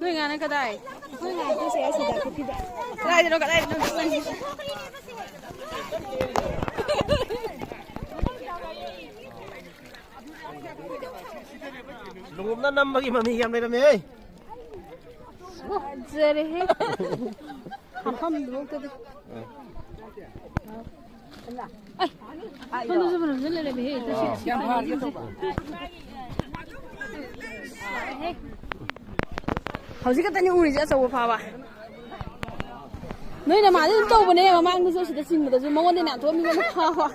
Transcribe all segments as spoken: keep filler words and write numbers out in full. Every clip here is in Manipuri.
ꯅꯣꯏ ꯉꯥꯅ ꯀꯗꯥꯏ? ꯑꯩꯈꯣꯏ ꯉꯥꯗꯨꯁꯦ ꯑꯁꯤꯗ ꯄꯨꯈ꯭ꯔꯤꯗ꯫ ꯀꯗꯥꯏꯗꯅꯣ, ꯀꯗꯥꯏꯗꯅꯣ? ꯂꯨꯍꯣꯡꯅ ꯅꯝꯕꯒꯤ ꯃꯃꯤ ꯌꯥꯝ ꯂꯩꯔꯝꯃꯦ꯫ ꯐꯖꯔꯦꯍꯦ꯫ ꯃꯐꯝꯗꯨꯐꯥꯎꯗꯗꯤ꯫ ꯑꯩ, ꯁꯣꯝꯗꯁꯨ ꯐꯅꯝꯁꯨ ꯂꯩꯔꯝꯃꯦꯍꯦ꯫ ꯇꯁꯦꯡ-, ꯁꯤ ꯐꯅꯝꯁꯦ꯫ ꯍꯧꯖꯤꯛ ꯈꯛꯇꯅꯤ ꯎꯔꯤꯁꯦ ꯑꯆꯧꯕ ꯐꯥꯕ꯫ ꯅꯣꯏ ꯅꯃꯥꯗꯤ ꯑꯗꯨꯝ ꯇꯧꯕꯅꯦ, ꯃꯃꯥꯡꯗꯁꯨ ꯁꯤꯗ ꯆꯤꯡꯕꯗꯁꯨ ꯃꯉꯣꯟꯗ ꯌꯥꯝ ꯊꯣꯛꯑꯝꯃꯤꯕꯅꯦ ꯐꯥꯕ꯫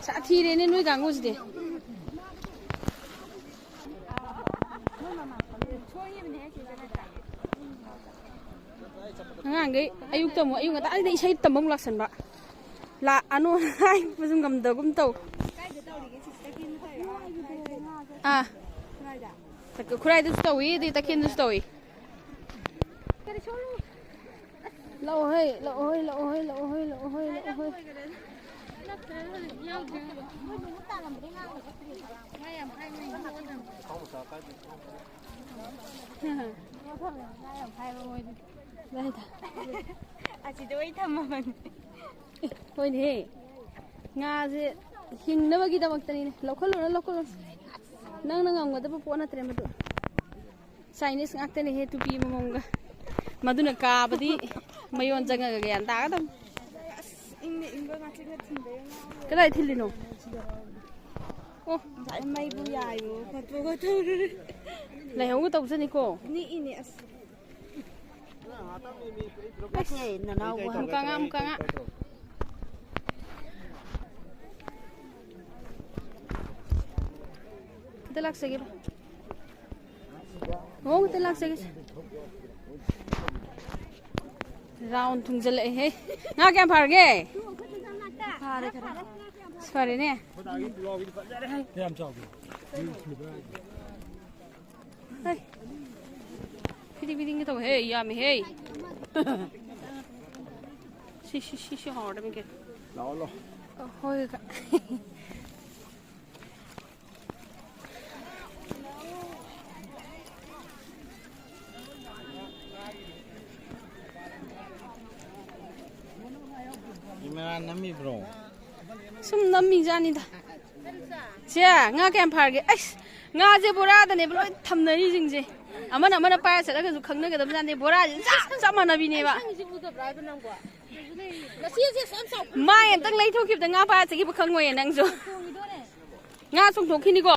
ꯁꯥꯊꯤꯔꯦꯅꯦ ꯅꯣꯏ ꯀꯥꯡꯕꯨꯁꯤꯗꯤ꯫ ꯑꯉꯥꯡꯈꯩ ꯑꯌꯨꯛꯇ ꯑꯃꯨꯛ, ꯑꯌꯨꯛ ꯉꯟꯇꯥꯗꯩ ꯏꯁꯩ ꯇꯝꯕ ꯑꯃꯨꯛ ꯂꯥꯛꯁꯟꯕ꯫ ꯂꯥꯛꯑꯅꯨ ꯍꯥꯏꯕꯁꯨ ꯉꯝꯗꯒꯨꯝ ꯇꯧ꯫ ꯑꯥ꯫ ꯈꯨꯔꯥꯏꯗꯁꯨ ꯇꯧꯏ, ꯑꯗꯩ ꯇꯈꯦꯟꯗꯁꯨ ꯇꯧꯏ꯫ ꯂꯥꯛꯑꯣꯍꯦ, ꯂꯥꯛꯑꯣꯍꯦ, ꯂꯥꯛꯑꯣꯍꯦ, ꯂꯥꯛꯑꯣꯍꯦ, ꯂꯥꯛꯑꯣꯍꯦ, ꯂꯥꯛꯑꯣꯍꯦ꯫ ꯑꯁꯤꯗ ꯑꯣꯏ ꯊꯝꯃꯕꯅꯤ꯫ ꯑꯦ, ꯍꯣꯏꯅꯦꯍꯦ꯫ ꯉꯥꯁꯦ ꯍꯤꯡꯅꯕꯒꯤꯗꯃꯛꯇꯅꯤꯅꯦ꯫ ꯂꯧꯈꯠꯂꯨꯔꯣ, ꯂꯧꯈꯠꯂꯨꯔꯣ꯫ ꯅꯪꯅ ꯉꯝꯒꯗꯕ ꯄꯣꯠ ꯅꯠꯇ꯭ꯔꯦ ꯃꯗꯨ꯫ ꯆꯥꯏꯅꯤꯁ ꯉꯥꯛꯇꯅꯦꯍꯦ, ꯇꯨꯄꯤ ꯑꯃꯃꯝꯒ꯫ ꯃꯗꯨꯅ ꯀꯥꯕꯗꯤ ꯃꯌꯣꯟ ꯆꯪꯉꯒ ꯒ꯭ꯌꯥꯟ ꯇꯥꯒꯗꯕꯅꯤ꯫ ꯑꯁ, ꯏꯪꯅ ꯏꯪꯕ ꯉꯥꯆꯤꯛꯅ ꯊꯤꯟꯕꯩ ꯉꯥꯎꯔꯦ꯫ ꯀꯗꯥꯏ ꯊꯤꯜꯂꯤꯅꯣ? ꯑꯣ꯫ ꯉꯁꯥꯏ ꯃꯩꯕꯨ ꯌꯥꯏꯕ ꯈꯣꯠꯄꯒ ꯇꯧꯔꯨꯔꯦ꯫ ꯂꯥꯏꯍꯧꯒ ꯇꯧꯖꯅꯤꯀꯣ꯫ ꯅꯤꯛꯏꯅꯦ ꯑꯁ꯫ ꯅꯠꯇꯦ, ꯅꯅꯥꯎꯕ꯫ ꯑꯃꯨꯛꯀ ꯉꯥ, ꯑꯃꯨꯛꯀ ꯉꯥ꯫ ꯈꯤꯇ ꯂꯥꯛꯆꯒꯦꯕ꯫ ꯃꯑꯣꯡ ꯑꯝꯇ ꯂꯥꯛꯆꯒꯦꯁꯦ꯫ ꯔꯥꯎꯟ ꯊꯨꯡꯖꯜꯂꯛꯑꯦꯍꯦ꯫ ꯉꯥ ꯀꯌꯥꯝ ꯐꯥꯔꯒꯦ? ꯐꯥꯔꯦ ꯈꯔ꯫ ꯑꯁ, ꯐꯔꯦꯅꯦ꯫ ꯀꯌꯥꯝ ꯆꯥꯎꯒꯦ? ꯍꯩ꯫ ꯐꯤꯗꯤꯡ ꯐꯤꯗꯤꯡꯒ ꯇꯧꯋꯦꯍꯦ, ꯌꯥꯝꯃꯦꯍꯦ꯫ ꯁꯤ, ꯁꯤ, ꯁꯤ, ꯁꯤ ꯍꯥꯎꯔꯗꯕꯅꯤ ꯀꯩꯅꯣ꯫ ꯂꯥꯛꯑꯣ, ꯂꯥꯛꯑꯣ꯫ ꯑ, ꯍꯣꯏ, ꯀꯀꯥ꯫ ꯁꯨꯝ ꯅꯝꯃꯤꯖꯥꯠꯅꯤꯗ꯫ ꯁꯦ, ꯉꯥ ꯀꯌꯥꯝ ꯐꯥꯔꯒꯦ? ꯑꯩꯁ, ꯉꯥꯁꯦ ꯕꯣꯔꯥꯗꯅꯦꯕ ꯂꯣꯏ ꯊꯝꯅꯔꯤꯁꯤꯡꯁꯦ꯫ ꯑꯃꯅ ꯑꯃꯅ ꯄꯥꯏꯔ ꯆꯠꯂꯒꯁꯨ ꯈꯪꯅꯒꯗꯕꯖꯥꯠꯅꯦ꯫ ꯕꯣꯔꯥꯁꯦ ꯆꯞ ꯆꯞ ꯃꯥꯟꯅꯕꯤꯅꯦꯕ꯫ ꯃꯥꯏ ꯑꯝꯇꯪ ꯂꯩꯊꯣꯛꯈꯤꯕꯗ ꯉꯥ ꯄꯥꯏꯔ ꯆꯠꯈꯤꯕ ꯈꯪꯉꯣꯏꯌꯦ ꯅꯪꯁꯨ꯫ ꯉꯥ ꯆꯣꯡꯊꯣꯛꯈꯤꯅꯤꯀꯣ꯫